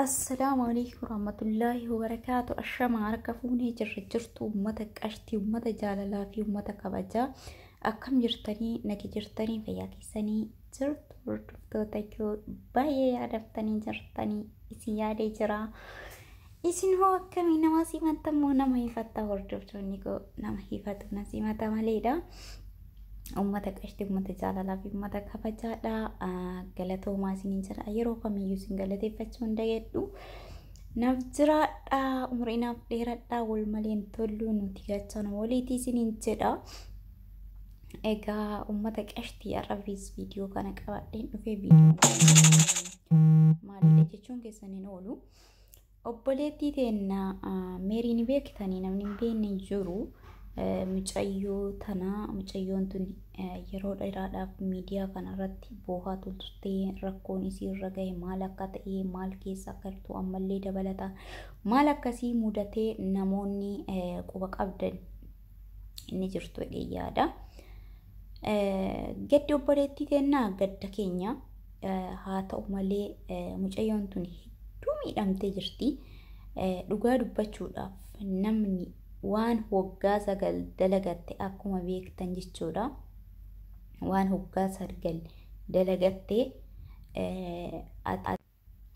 Assalaamu alaikum warahmatullaahi wabarakaatu. Ashama harka fuunee jirra jirtu uummata qashtii, uummata jaalalaa fi uummata kabajaa. Akkam jirtanii? Nagi jirtanii? Fayyaa keessanii jirtu? Hordoftoota koo baay'ee yaadaftanii jirtanii, isin yaadee jira. Isin hoo akkamii? Nama simata moo nama hifatta? Hordoftoonni koo nama hifatu na simata maleedha. Uummata qashtii, uummata jaalalaa fi uummata kabajaadha. Galatoomaa isiniin jira. Yeroo kamiyyuu isin galateeffachuu hin dagadhu. Naaf jiraadha, umurii naaf dheeradha, wal malee hin tollu, nuti gachana waliitii isiniin jedha. Egaa uummata qashtii, har'aafis viidiyoo kana qabadheen dhufee, viidiyoo maalidha jechuun keessan hin oolu. Obboleettii teenna Meerii ni beektanii, namni hin beekne hin jiru. Mucayyoo tana, mucayyoon tun yeroo dheeraadhaaf miidiyaa kanarratti boohaa turtee, rakkoon isii irra gahe maal akka ta'e, maal keessa akka jirtu, ammallee dabalata maal akkasii mudatee namoonni quba qabdan inni jirtu jedhee yaada. Gaddi obboleettii teennaa gadda keenya haa ta'u malee, mucayyoon tun hedduu miidhamtee jirti. Dhugaa dubbachuudhaaf namni waan waggaa 9 dalagatte, akkuma beektan jechuudha. Waan waggaa 9 dalagatte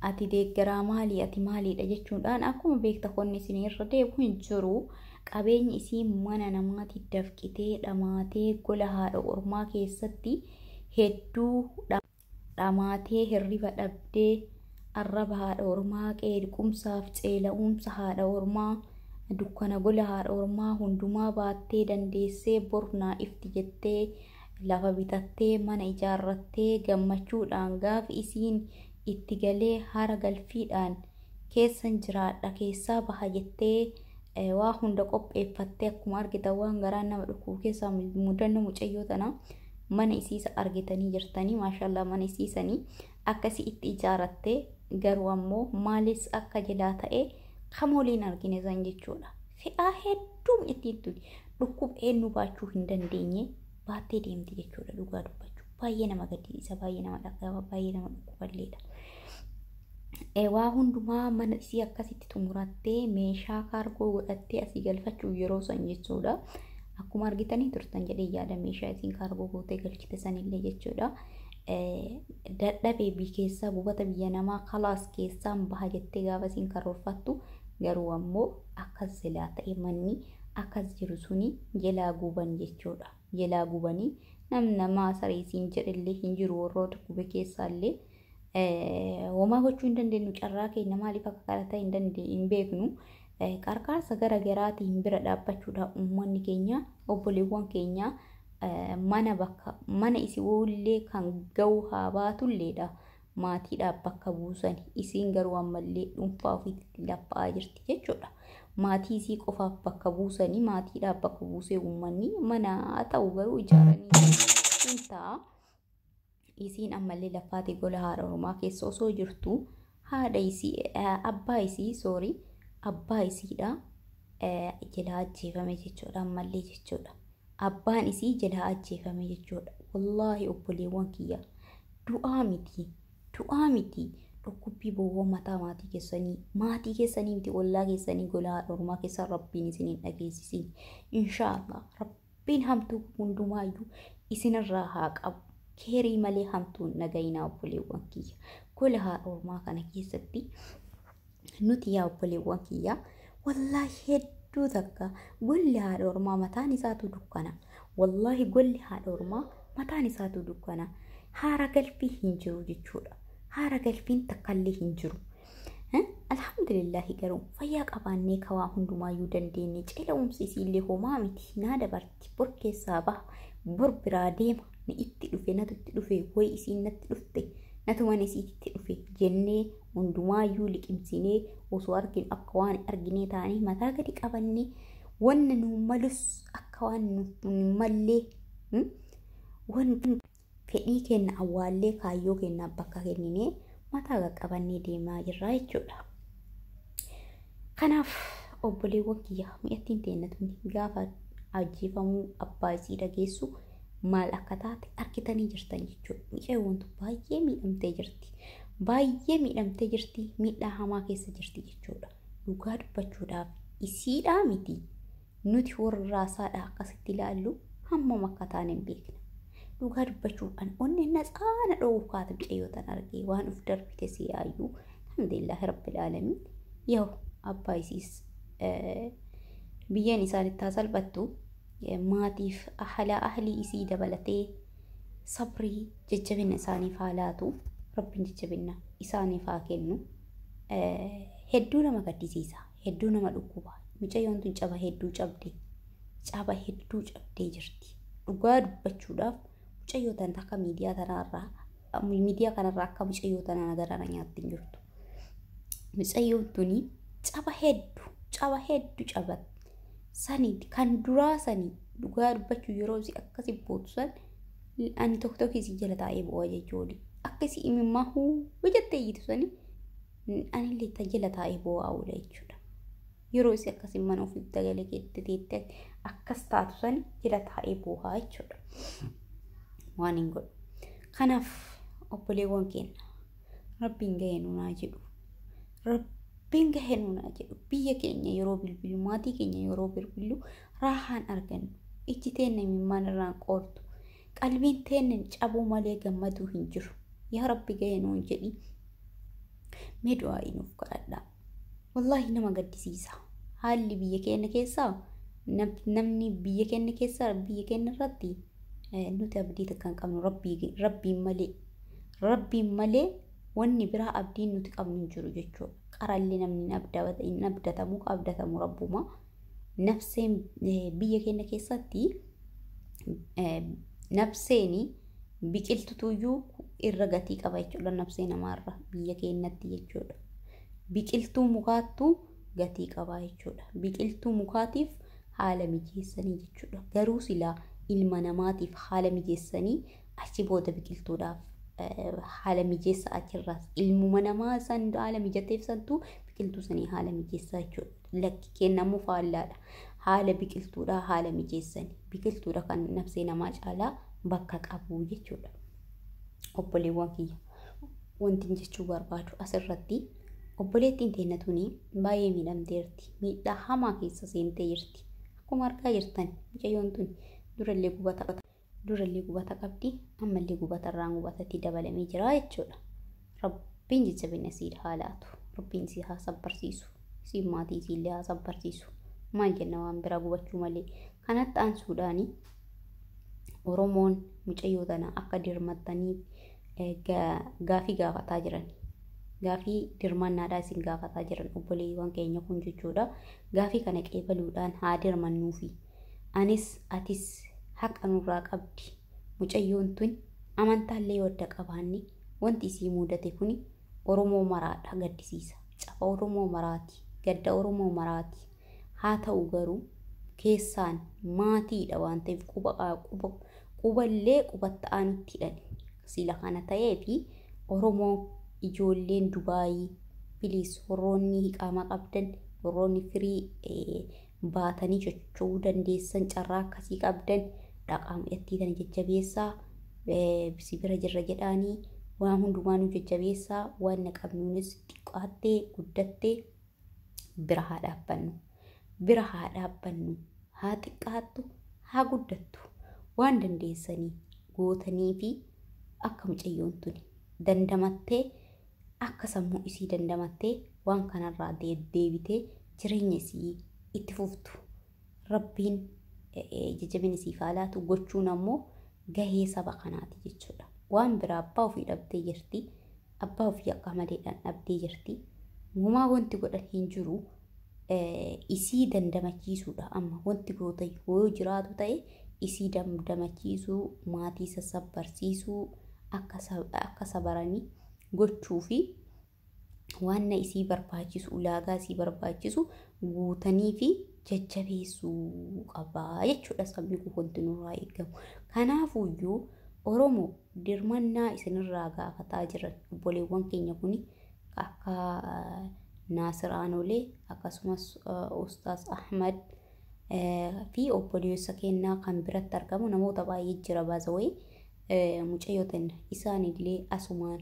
ati deeggaraa maalii, ati maaliidha jechuudhaan, akkuma beekta qonni isin irra deebi'u hin jiru. Qabeenyi isii mana namaatti dafqitee dhamaatee, gola haadha ormaa keessatti hedduu dhamaatee, hirriba dhabdee, arraba haadha ormaa, qeequmsaaf ceela'umsa haadha ormaa, dukkana gola haadha ormaa hundumaa baattee dandeessee, bornaa ifti jettee lafa bitattee, mana ijaarrattee, gammachuudhaan gaafi isiin itti galee hara galfiidhaan keessan jiraadha, keessaa baha jettee waa hunda qopheeffattee, akkuma argitan waan garaan nama dhukkubu keessaa mudannoo mucayyoo tana mana isiisa argitanii jirtanii, maashaallah, mana isiisanii akkasii itti ijaarrattee, garuu ammoo maalis akka jalaa ta'e kamooliin argine san jechuudha. Fe'aa hedduu ittiin tuni dhukkuba eenyu baachuu hin dandeenye baattee deemti jechuudha dhugaa dubbachuu. Baay'ee nama gaddisiisa, baay'ee nama dhaga'ama, baay'ee nama dhukkuballeedha. Waa hundumaa mana isii akkasitti xumurattee, meeshaa kaargoo godhattee asii galfachuu yeroo san jechuudha. Akkuma argitanii turtan jedhee yaada, meeshaa isiin kaargoo gootee galchite sanillee jechuudha. Dadhabee biyya keessaa gubata biyya namaa kalaas keessaan baha jettee gaafa isiin karoorfattu, garuu ammoo akkas silaa ta'e, manni akkas jiru suni jalaa guban jechuudha. Jalaa gubanii nam namaa saree isiin jedhallee hin jiru, warroota gube keessaallee homaa gochuu hin dandeenyu, carraa keenya maaliif akka kana ta'e hin dandeenye hin beeknu. Qarqaarsa gara garaatiin bira dhaabbachuudha uummanni keenya, obboleewwan keenya, mana bakka mana isii illee kan ga'u haa baatulleedha. Maatiidhaaf bakka buusan, isiin garuu ammallee dhuunfaa ofiitti laffa'aa jirti jechuudha. Maatii isii qofaaf bakka buusanii, maatiidhaaf bakka buusee uummanni mana haa ta'u garuu ijaaranii hin ta'a. Isiin ammallee laffaatee gola haadha ormaa keessa osoo jirtu, haadha isii, abbaa isii, soorii, abbaa isiidha jalaa ajjeefame jechuudha ammallee jechuudha. Abbaan isii jalaa ajjeefame jechuudha. Wallaahi obboleewwan kiyya, du'aa miti, du'aa miti, dhukkubbii bowwoo mataa maatii keessanii, maatii keessanii miti, ollaa keessanii gola haadha ormaa keessa rabbiin isin hin dhageessisin. Inshaallah rabbiin hamtuu hundumaayyuu isinirraa haa qabu. Keerii malee hamtuun nagayinaa obboleewwan kiyya. Gola haadha ormaa kana keessatti nuti yaa obboleewwan kiyya, wallaahi hedduu takka golli haadha ormaa mataan isaatu dukkana. Wallaahi golli haadha ormaa mataan isaatu dukkana. Haara galfii hin jiru jechuudha. Haara galfiin takkallee hin jiru. Alhamdulillahi garuu fayyaa qabaannee kawaa hundumaayyuu dandeenye, ceela'umsi isiillee homaa miti, naa dabarti, bor keessaa baha, bor biraa deema, ni itti dhufe, natu itti dhufe, wayi isiin natti dhufte, natuman isiitti dhufe jennee hundumaayyuu liqimsinee, osoo arginu akka waan arginee taanee mataa gadi qabannee, wanna nu malus akka waan nu hin mallee, wanti fedhii keenya awwaallee, kaayyoo keenyaaf bakka kenninee mataa qaqqabannee deemaa jirra jechuudha. Kanaaf obboleewwan kiyya, mi'attiin teenya tuni gaafa ajjeefamuu abbaa isii dhageessu maal akka taate argitanii jirtan jechuudha. Mucayyoon tun baay'ee miidhamtee jirti. Baay'ee miidhamtee jirti, miidhaa hamaa keessa jirti jechuudha. Dhugaa dubbachuudhaaf isiidhaa miti, nuti warra raasaadha akkasitti ilaallu hammam akka taane hin beekna. Dhugaa dubbachuudhaan onni natsaana dhoowwu kaata mucayyootan argee waan uf darbite si yaayyuu. Alhamdulillaahi rabbil aalamiin. Yoo abbaa isiis biyyeen isaanitti haa salphattu, maatiif ahalaa ahlii isii dabalatee sabrii jajjabina isaaniif haa laatu, rabbiin jajjabina isaaniif haa kennu. Hedduu nama gaddisiisa, hedduu nama dhukkuba. Mucayyoon tun caba hedduu cabde, caba hedduu cabdee jirti. Dhugaa dubbachuudhaaf mucayyoo tan akka miidiyaa tanarraa, miidiyaa kanarraa akka mucayyoo tanaa garana nyaatti hin jirtu. Mucayyoon tuni caba hedduu, caba hedduu cabatte. Sani kan duraa sani dhugaa dubbachuu yeroo isii akkasi bootu san ani tokko tokko isii jala taa'ee bo'aa jechuudha. Akkasii imimmaa huu jettee iyyitu sani anillee ta jala taa'ee bo'aa oola jechuudha. Yeroo isii akkasii mana ofiif dagalee keetti teettee akkas taatu sani jala taa'ee bo'aa jechuudha. Waan hin godhu. Kanaaf obboleewwan keenya, rabbiin gahee nuunaa jedhu. Rabbiin gahee nuunaa jedhu. Biyya keenya yeroo bilbilu, maatii keenya yeroo bilbilu raahaan argannu. Ijji teenna imimmaan irraan qoortu. Qalbiin teenna cabuu malee gammaduu hin jiru. Yaa Rabbi gahee nuun jedhi. Mee du'aa nuuf kadhadhaa. Wallaahi nama gaddisiisa. Haalli biyya keenya keessaa, namni biyya keenya keessaa, biyya keenya irratti nuti abdii takka hin qabnu rabbiin malee. Rabbiin malee wanni biraa abdiin nuti qabnu hin jiru jechuudha. Qarallee namni hin abdatamu, abdatamu rabbuma. Nafseen biyya keenya keessatti nafseen biqiltutuyyuu irra gatii qaba jechuudha, nafsee namaarra biyya keenyatti jechuudha. Biqiltuu mukaattuu gatii qaba jechuudha. Biqiltuu mukaatiif haala mijeessanii jechuudha. Garuu silaa ilma namaatiif haala mijeessanii achi booda biqiltuudhaaf haala mijeessa, achirraas ilmuma namaa san haala mijateef santu biqiltuu sanii haala mijeessaa jechuudha. Lakki kennamuu faallaadha. Haala biqiltuudhaa haala mijeessanii biqiltuudha kan nafsee namaa caalaa bakka qabu jechuudha. Obboleewwan kiyya, wanti jechuu barbaadu asirratti obboleettiin teenya tuni baay'ee miidhamteerti. Miidhaa hamaa keessa seentee jirti. Akkuma argaa jirtan mucayyoon tun durallee gubata qabdi, ammallee gubata irraan gubatatti dabalamee jira jechuudha. Rabbiin jajjabina isii haa laatu. Rabbiin isii haa sabbarsiisu. Isiin maatii isiillee haa sabbarsiisu. Maal jenna waan biraa gubachuu malee. Kanatti aansuudhaani Oromoon mucayyoo tana akka dirmattaniif gaafii gaafataa jiran. Gaafii dirmannaadhaa isin gaafataa jiran obboleewwan keenya kun jechuudha. Gaafii kana qeebaluudhaan haa dirmannuufi. Anis atis haqa nurraa qabdi. Mucayyoon tun amantaallee wadda qabaanne wanti isii mudate kuni Oromoo maraadha gaddisiisa. Caba Oromoo maraati. Gadda Oromoo maraati. Haa ta'u garuu keessaan maatiidha waan ta'eef quba quba quballee qubatti aanutti hidhan. Sila kana ta'ee fi Oromoo ijoolleen Dubaayii, please, warroonni hiqaama qabdan, warroonni firii baatanii socho'uu dandeessan, carraa akkasii qabdan, dhaqaa mucattii tana jajjabeessaa, si bira jirra jedhaanii, waan hundumaa nu jajjabeessaa. Waan na qabnuunis xiqqaattee guddattee bira haa dhaabbannu, bira haa dhaabbannu, haa xiqqaattu haa guddattu, waan dandeessanii gootanii fi akka mucayyoon tuni dandamattee, akka sammuu isii dandamattee waan kanarraa deebitee jireenya isii itti fuftu rabbiin jajjabina isiif haa laatu gochuun ammoo gahee saba kanaati jechuudha. Waan biraa abbaa ofii dhabdee jirti. Abbaa ofii akka maleedhaan dhabdee jirti. Uumaa wanti godhan hin jiru. Isii dandamachiisuudha amma wanti goota yoo jiraatu ta'e, isii dandamachiisuu, maatii sassabbarsiisuu, akka sabaranii gochuu fi waan isii barbaachisu, ulaagaa isii barbaachisu guutanii fi jajjabeessuu qabaa jechuudha sabni kun wanti nurraa eegamu. Kanaafuyyuu Oromoo, dirmannaa isinirraa gaafataa jiran obboleewwan keenya kun akka Naasir Aanolee, akkasumas Ustaas Ahmad fi obboleessa keenyaa kan biratti argamu, namoota baay'ee jira baasawee mucayyootan isaanillee asumaan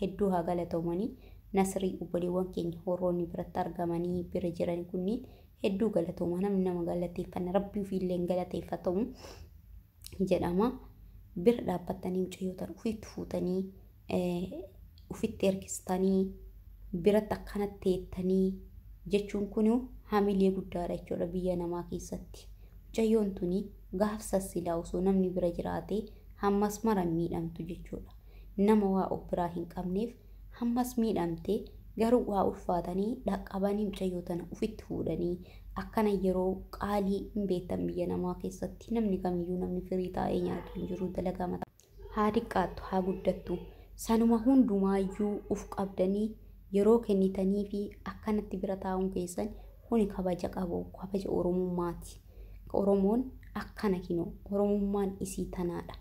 Hedduu haa galatoomanii. Nasrii obboleewwan keenya warroonni biratti argamanii bira jiran kunniin hedduu galatooma. Namni nama galateeffanna rabbii ofiillee hin galateeffatamu jedhama. Bira dhaabbatanii mucayyoo tana ofitti fuutanii ofitti ergistanii biratti akkanatti teettanii jechuun kun hamilee guddaadha jechuudha biyya namaa keessatti. Mucayyoon tuni gaafsa silaa osoo namni bira jiraate hammas mara miidhamtu jechuudha. Nama waa of biraa hin qabneef hammas miidhamte garuu waa ulfaatanii dhaqqabanii mucayyoo tana ofitti fuudhanii akkana yeroo qaalii hin beektan biyya namaa keessatti namni kamiyyuu namni firii taa'ee nyaatu hin jiru dalagaa mataa. Haa xiqqaattu haa guddattu sanuma hundumaayyuu uf qabdanii yeroo kennitanii fi akkanatti bira taa'uun keessan kuni kabaja qabu kabaja oromummaati. Oromoon akkana kinoo oromummaan isii tanaadha.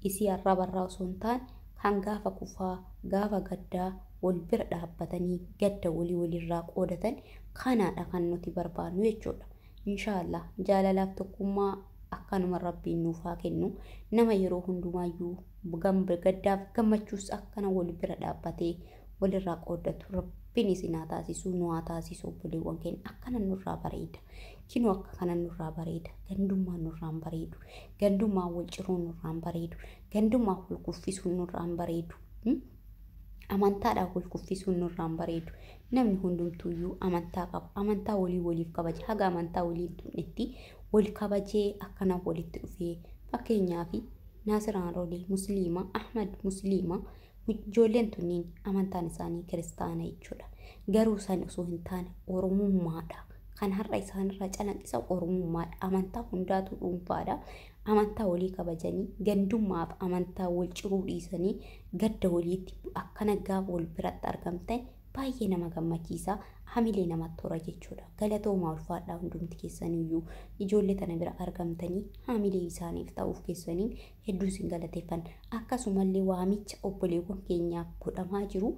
Isii arrabarraa osoo hin taane kan gaafa kufaa gaafa gaddaa wal bira dhaabbatanii gadda walii walirraa qoodatan kanaadha kan nuti barbaannu jechuudha. Inshaallah jaalalaaf tokkummaa akkanuma rabbiin nuuf haa kennu. Nama yeroo hundumaayyuu gaddaaf gammachuus akkana wal bira dhaabbatee walirraa qooddatu rabbiin isin haa taasisu nu haa taasisu obboleewwan keenya akkana nurraa bareeda. Kinoo akka kana nurraa bareeda. Gandummaan nurraa hin bareedu. Gandummaan wal ciruun nurraa hin bareedu. Gandummaan wal kuffisuun nurraa hin bareedu. Amantaadhaan wal kuffisuun nurraa hin bareedu. Namni hundumtuuyyuu amantaa qaba. Amantaa walii waliif kabaja. Haga amantaa walii hin tuqnetti wal kabajee akkana walitti dhufee fakkeenyaaf Naasiraan Roolii Musliima, Ahmad Musliima ijoolleen tunniin amantaan isaanii kiristaana jechuudha. Garuu isaan osoo hin taane oromummaadha. Kan har'a isaanirraa calanqisan oromummaadha. Amantaa hundaatu dhuunfaadha. Amantaa walii kabajanii gandummaaf amantaa wal ciruu dhiisanii gadda waliitti akkana gaafa wal biratti argamtan baay'ee nama gammachiisa. Hamilee namatti hora jechuudha. Galatoomaa ulfaadhaa hundumti keessaniyyuu ijoollee tana bira argamtanii hamilee isaaniif ta'uuf keessanii hedduu isin galateeffanna. Akkasumallee waamicha obboleewwan keenyaaf godhamaa jiru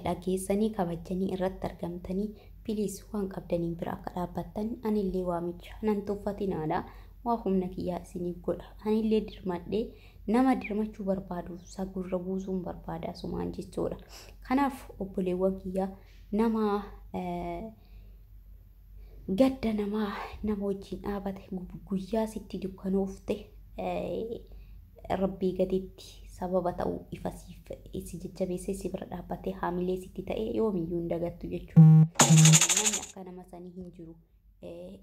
dhageessanii kabajanii irratti argamtanii piliis waan qabdaniin bira akka dhaabbattan anillee waamicha nan tuffatinaadha. Waa humna kiyyaa isiniif godha. Anillee dirmadhee nama dirmachuu barbaadu sagurra buusuun barbaada asumaan jechuudha. Kanaaf obboleewwan kiyyaa nama gadda namaa nama wajjin dhaabate guyyaa sitti dukkanoofte rabbii gaditti sababa ta'uu ifa siif si jajjabeessee si bira dhaabbatee haamilee sitti ta'e yoomiyyuu hin dagattu jechuudha. Namni akka nama sanii hin jiru.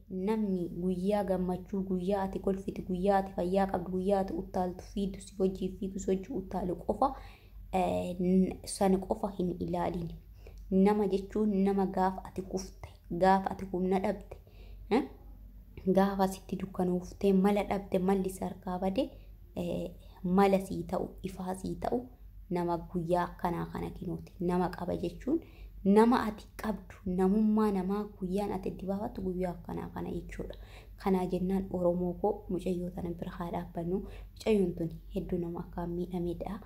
Namni guyyaa gammachuu, guyyaa ati kolfite, guyyaa ati fayyaa qabdu, guyyaa ati uttaaltu fiidu si wajjin fiigu si wajjin uttaalu qofa sana qofa hin ilaalin. Nama jechuun nama gaafa ati kufte, gaafa ati humna dhabde, gaafa sitti dukkanooftee mala dhabde malli si harkaa bade mala sii ta'u, ifaa sii ta'u nama guyyaa akkanaa kana kinooti. Nama qaba jechuun nama ati qabdu namummaa namaa guyyaan ati itti baafattu guyyaa akkanaa kana jechuudha. Kanaa jennaan Oromoo koo mucayyoo tana bira haa dhaabbannu. Mucayyoon tun hedduu nama akkaan miidhamedha.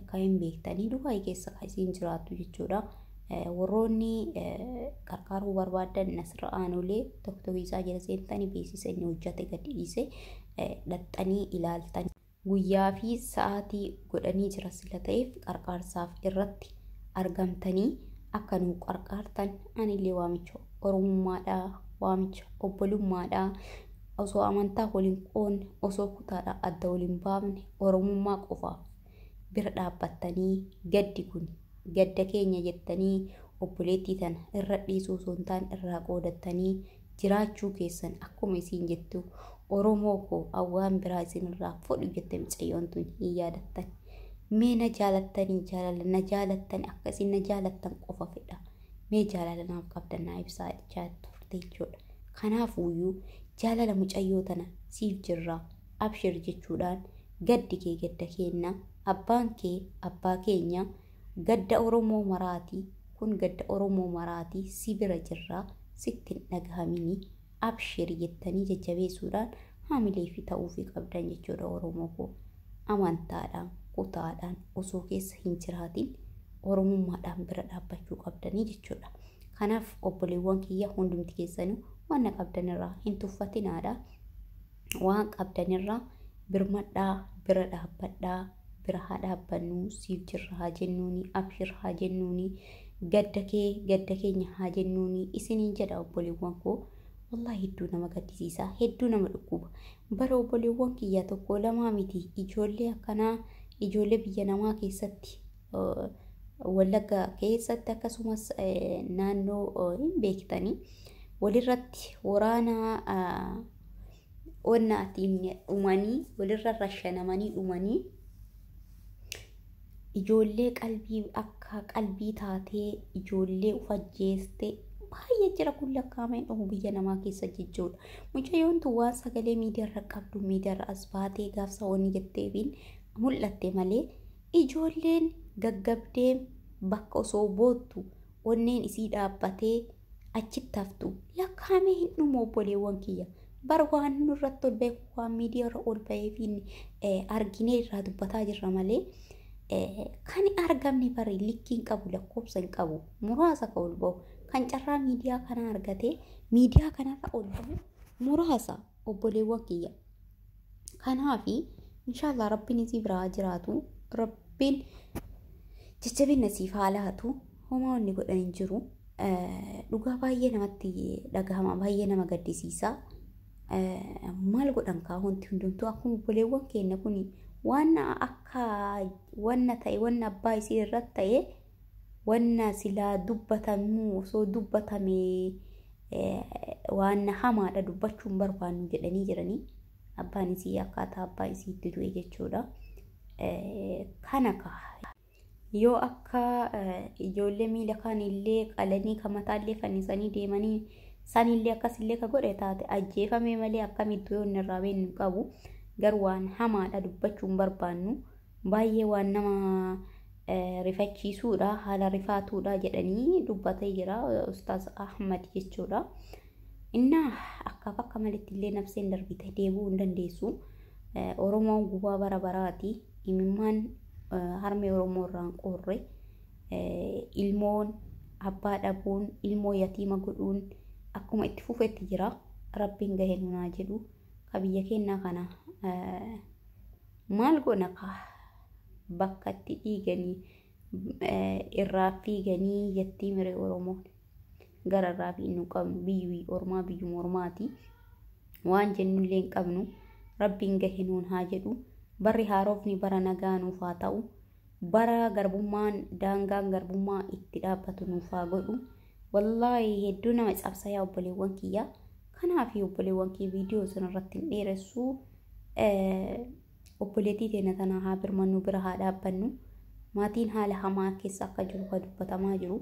Kan hin beektanii Dubaayii keessa kan isiin jiraattu jechuudha. Warroonni qarqaaruu barbaadan Nasra Aanolee tokko isaa jala seentanii beeksisa inni hojjate gadi dhiise dhaxxanii ilaaltan. Guyyaa fi sa'aatii godhanii jira sila ta'eef qarqaarsaaf irratti argamtanii akka nu qarqaartan anillee waamicha oromummaadhaa waamicha obbolummaadhaa osoo amantaa waliin qoonne osoo kutaadhaa adda waliin baafne oromummaa qofaaf bira dhaabbattanii gaddi kun gadda keenya jettanii obboleettii tana irra dhiisuu osoo hin taane irraa qoodattanii jiraachuu keessan akkuma isiin jettu Oromoo koo awwaan biraa isinirraa fudhu jette mucayyoon tun hin yaadattan. Mee na jaalattanii jaalala na jaalattan akka isin na jaalattan qofa fedha. Mee jaalala naaf qabdan naa ibsaa jechaa turte jechuudha. Kanaafuyyuu jaalala mucayyoo tana siif jirraa abshir jechuudhaan gaddi kee gadda keenya abbaan kee abbaa keenya gadda Oromoo maraatii kun gadda Oromoo maraatii si bira jirraa sitti hin dhagahamini abshir jettanii jajjabeessuudhaan haamilee fi ta'uufii qabdan jechuudha Oromoo koo. Amantaadhaan kutaadhaan osoo keessa hin jiraatin oromummaadhaan bira dhaabbachuu qabdanii jechuudha. Kanaaf obboleewwan kiyya hundumti keessanuu waan qabdanirraa hin tuffatinaadha. Waan qabdanirraa birmadhaa bira dhaabbadhaa Bira haa dhaabbannu, siif jirra haa jennuuni, abshir haa jennuuni, gadda kee gadda keenya haa jennuuni isiniin jedha obboleewwan koo. Wallaahi hedduu nama gaddisiisa, hedduu nama dhukkuba. Bara obboleewwan kiyya tokko lamaa miti, ijoollee akkanaa ijoollee biyya namaa keessatti, Wallagga keessatti, akkasumas naannoo hin beektanii walirratti waraana onnaatiin dhumanii, walirra rashanamanii dhumanii, ijoollee qalbii akka qalbii taatee ijoollee ufajjeeste baay'ee jira. Kun lakkaa'amee dhumu biyya namaa keessa jechuudha. Mucayyoon tun waan sagalee miidiyaarra qabdu miidiyaarra as baatee gaafsa wanni jetteefiin mul'atte malee, ijoolleen gaggabdee bakka osoo boottu onneen isii dhaabbatee achitti haftu lakkaa'amee hin dhumu obboleewwan kiyya. Bar waan nurratti ol ba'e, waan miidiyaarra ol ba'eefiin arginee irraa dubbataa jirra malee, kan argamne bari likkii hin qabu, lakkoofsa hin qabu, muraasa ka ol ba'u. Kan carraa miidiyaa kana argatee miidiyaa kanarra ol ba'u muraasa obboleewwan kiyya. Kanaafi inshaallah rabbiin isii biraa jiraatu, rabbiin jajjabina siif haa laatu. Homaa wanni godhan hin jiru. Dhugaa baay'ee namatti dhagahama, baay'ee nama gaddisiisa. Maal godhan kaa, wanti hundumtuu akkuma obboleewwan keenya kun waan akka wanna ta'e, wanna abbaa isii irratti ta'e, wanna silaa dubbatamuu osoo dubbatame waan hamaadha dubbachuun barbaannu jedhanii jiranii. Abbaan isii akkaataa abbaa isiitti du'e jechuudha. Kana kaa yoo akka ijoollee miila kaanillee qalanii kan mataallee fannisanii deemanii sanillee akkasillee ka godhe taate, ajjeefame malee akkamitti yoo inni irraa beeknu qabu. Garuu waan hamaadha dubbachuun barbaannu, baay'ee waan nama rifachiisuudha, haala rifaatuudha jedhanii dubbatee jira Ustaaz Ahmad jechuudha. Innaa akkaaf akka malitti illee nafseen darbite deebi'uu hin dandeessu. Oromoon gubaa bara baraati. Imimmaan harmee Oromoo irraan qorre, ilmoon abbaa dhabuun, ilmoo yatiima godhuun akkuma itti fufetti jira. Rabbiin gahee nunaa jedhu. Ka biyya keenyaa kana maal goona kaa, bakka itti dhiiganii irraa fiiganii jettii miree Oromoon. Gara irraa fiignu qabnu, biyyi ormaa biyyuma ormaati. Waan jennullee hin qabnu. Rabbiin gahe nuun haa jedhu. Barri haarofni bara nagaa nuuf haa ta'u. Bara garbummaan, daangaan garbummaa itti dhaabbatu nuuf haa godhu. Wallaahi hedduu nama cabsa yaa obboleewwan kiyya. Kanaaf obboleewwan kiyya, viidiyoo sanarratti hin dheeressu. Obboleettii teenya tanaa haa birmannu, bira haa dhaabbannu. Maatiin haala hamaa keessa akka jiru kan dubbatamaa jiru.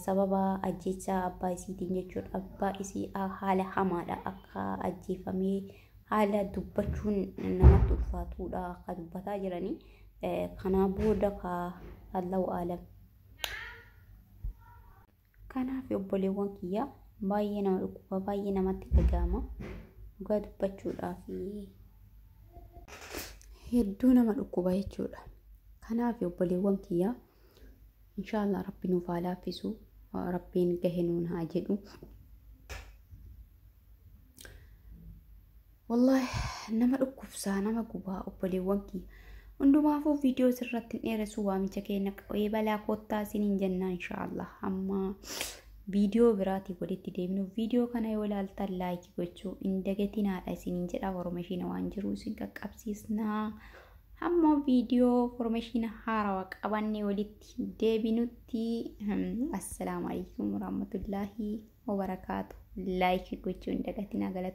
Sababa ajjeechaa abbaa isiitiin jechuudha. Abbaa isii haala hamaadha akka ajjeefamee, haala dubbachuun namatti ulfaatudha akka dubbataa jiranii. Kanaa booda ka Allahu aalam. Kanaaf obboleewwan kiyya, baay'ee nama dhukkuba, baay'ee namatti dhaga'ama. Dhugaa dubbachuudhaaf hedduu nama dhukkuba jechuudha. Kanaaf obboleewwan kiyya, inshaallah rabbi nuuf haa laaffisu, rabbiin gahe nuun haa jedhu. Wallaahi nama dhukkubsaa, nama gubaa obboleewwan kiyya. Hundumaafuu viidiyoo sirratti hin dheeressu. Waamicha keenya qabee balaa kottaa isiniin jenna. Inshaallah amma viidiyoo biraatii walitti deemnu. Viidiyoo kana yoo ilaaltan like gochuu hin dagatinaadha isiniin jedha. Information waan jiru isin qaqqabsiisnaa. Hamma viidiyoo information haarawaa qabannee walitti deebinutti, assalaamu alaikum warahmatullaahi wabarakaatu. Like gochuu hin dagatinaa, galata.